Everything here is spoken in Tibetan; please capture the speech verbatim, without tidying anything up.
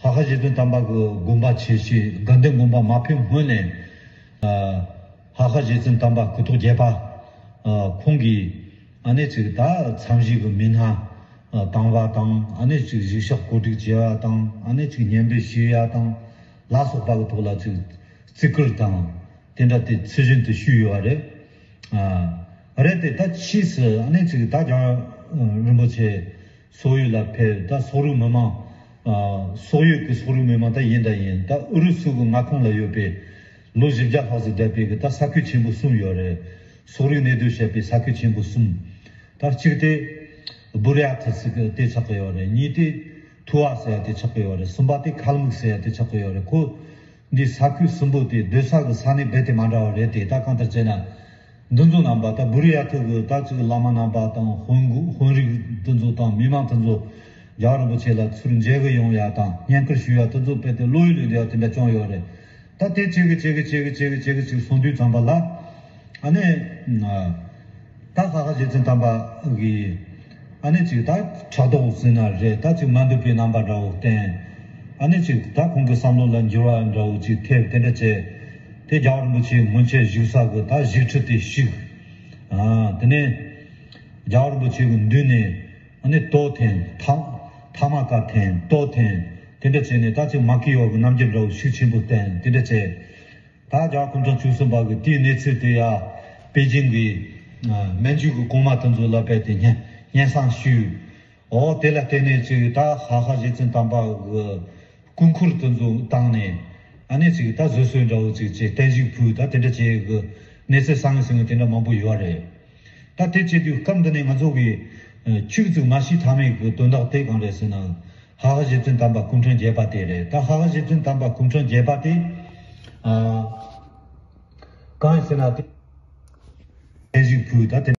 ལྷ་ཁང་རྗེ་བཙུན་དམ་པ་གི་དགོངས་པ་ཆེ་ཤོས་དགའ་ལྡན་དགོངས་པ་མ་ཕེབས་སྔོན་ནས། ཨ། ལྷ་ཁང་རྗེ་བཙུན་དམ་པ་སྐུ་ཐོག་བརྒྱད་པ། ཨ། ཁོང་གིས་ཨ་ནེ་ཅིག་ད་མཚམས་བཞི་གི་མི་སྣ་ཨ་དང་བ་དང་། ཨ་ནེ་ཅིག་གཞིས་ཆགས་གོ་སྒྲིག་བྱེད་ཡ་དང་། ཨ་ནེ་ཅིག་བསྙེན་པོ་ཞུ་ཡ་དང་ལ་སོགས་པ་གི་ཐོག་ལ་ཅིག་བརྩི་བཀུར་དང་དེ་འདྲ་དེ་ཚུལ་བཞིན་དུ་ཞུས་ཡོད་པ་རེད། ཨ། རེད་དེ། ད་ཕྱིས་སུ་ཨ་ནེ་ཅིག་ད་རྒྱལ་བ་རིན་པོ་ཆེ་སོག་ཡུལ་ལ་ཕེབས། ད་སོག་རིགས་མི་མང་། ཨ། སོག་ཡུལ་གྱི་སོག་རིགས་མི་མང་ད་ཡིན་ད་ཡིན། ད་ཨུ་རུ་སུ་གི་མངའ་ཁོངས་ལ་ཡོད་པའི་ལོ་བཞི་བརྒྱ་ལྷག་ཙམ་འདས་པའི་གི་ད་ས་ཁུལ་ཆེན་པོ་གསུམ་ཡོད་རེད། སོག་རིགས་གནས་སྡོད་བྱེད་པའི་ས་ཁུལ་ཆེན་པོ་གསུམ། ད་གཅིག་དེ་བུ་རི་ཡ་ཐི་ཟེར་གི་དེ་ཆགས་ཀྱི་ཡོད་རེད། གཉིས་དེ་ཐུ་བ་ཟེར་ཡ་དེ་ཆགས་ཀྱི་ཡོད་རེད། གསུམ་པ་དེ་ཁལ་མུག་ཟེར་ཡ་དེ་ཆགས་ཀྱི་ཡོད་རེད། ཁོ་འདི་ས་ཁུལ་གསུམ་པོ་དེ་སྡོད་ས་གི་ས་གནས་རྦད་དེ་མ་འདྲ་བ་རེད་དེ། ད་གང་ལྟར་བྱས་ན། འདི་ཚོ་རྣམ་པ་ད་བུ་རི་ཡ་ཐི་གི་ད་ཅིག་བླ་མ་རྣམ་པ་དང་། དཔོན་དཔོན་རིགས་འདི་ཚོ་དང་མི་མང་དེ་ཚོ་རྒྱལ་བ་རིན་པོ་ཆེ་ལ་ཚུར་མཇལ་གི་ཡོང་ཡ་དང་བསྙེན་བཀུར་ཞུ་ཡ་དེ་ཚོ་རྦད་དེ་ལོ་ཡི་ལོ་འདི་ཡ་དེ་འདྲ་བྱུང་ཡོད་རེད། ད་དེ་ཅིག་གི་ཅིག་གི་ཅིག་གི་ཅིག་གི་ཅིག་གི་ཅིག་སོང་དུས་ཙམ་པ་ལ། ཨ་ནེ། ད་ལྷ་ཁང་རྗེ་བཙུན་དམ་པ་གི་ཨ་ནེ་ཅིག་ད་ཕྲག་དོག་ཟེར་ན་རེད། ད་ཅིག་མ་འདོད་པའི་རྣམ་པ་འདྲ་བོ་བསྟན། ཨ་ནེ་ཅིག་ད་ཁོང་གི་བསམ་བློ་ལ་འགྱུར་བ་འདྲ་བོ་ཅིག་ཐེབས། དེ་འདྲ་བྱས། དེ་རྒྱལ་བ་རིན་པོ་ཆེའི་སྔོན་ཆད་བཞུགས་ས་གི་ད་བཞུགས་ཁྲི་དེ་བཤིག། ཨ། དེ་ནས་རྒྱལ་བ་རིན་པོ་ཆེ་གི་མདུན་ནས་ཨ་ནེ་ཏོ་འཐེན། ཐ་ཐ་མ་ཀ་འཐེན། ཏོ་འཐེན། དེ་འདྲ་བྱས་ནས་ད་ཅིག་མ་ཀི་ཡོ་གི་རྣམ་འགྱུར་འདྲ་བོ་ཤུགས་ཆེན་པོ་བསྟན། དེ་འདྲ་བྱས། ད་རྒྱལ་བ་སྐུ་ཕྲེང་བཅུ་གསུམ་པ་གི་དེའི་གནས་ཚུལ་དེ་ཡ་པེ་ཅིང་གི་ཨ་མན་ཇུ་གི་གོང་མ་དེ་ཚོ་ལ་རྦད་དེ་སྙན་སྙན་སེང་ཞུས། འོ། དེ་ལ་བརྟེན་ནས་ཅིག་ད་ལྷ་ཁང་རྗེ་བཙུན་དམ་པ་གི་སྐུ་འཁོར་དེ་ཚོ་བཏང་ནས། ཨ་ནེ་ཅིག་ད་བཟོད་གསོལ་འདྲ་བོ་ཅིག་བྱས། བརྟན་བཞུགས་ཕུལ། ད་དེ་འདྲ་བྱས་གི་གནས་ཚུལ་གསར་རྙིང་ཟེར་མཁན་དེ་འདྲ་མང་པོ་ཡོད་རེད། ད་དེ་བྱེད་དུས་སྐབས་འདི་ནས་ང་ཚོ་གི་ཨ་ཁྱུག་ཙིག་མ་ཤེས་ཐབས་མེད་གི་དོན་དག་དེ་གང་རེད་ཟེར་ན། ལྷ་ཁང་རྗེ་བཙུན་དམ་པ་སྐུ་ཕྲེང་བརྒྱད་པ་དེ་རེད། ད་ལྷ་ཁང་རྗེ་བཙུན་དམ་པ་སྐུ་ཕྲེང་བརྒྱད་པ་དེ་ཨ་གང་ཡིན་ཟེར་ན། དེ་བརྟན་བཞུགས་ཕུལ། ད་དེ།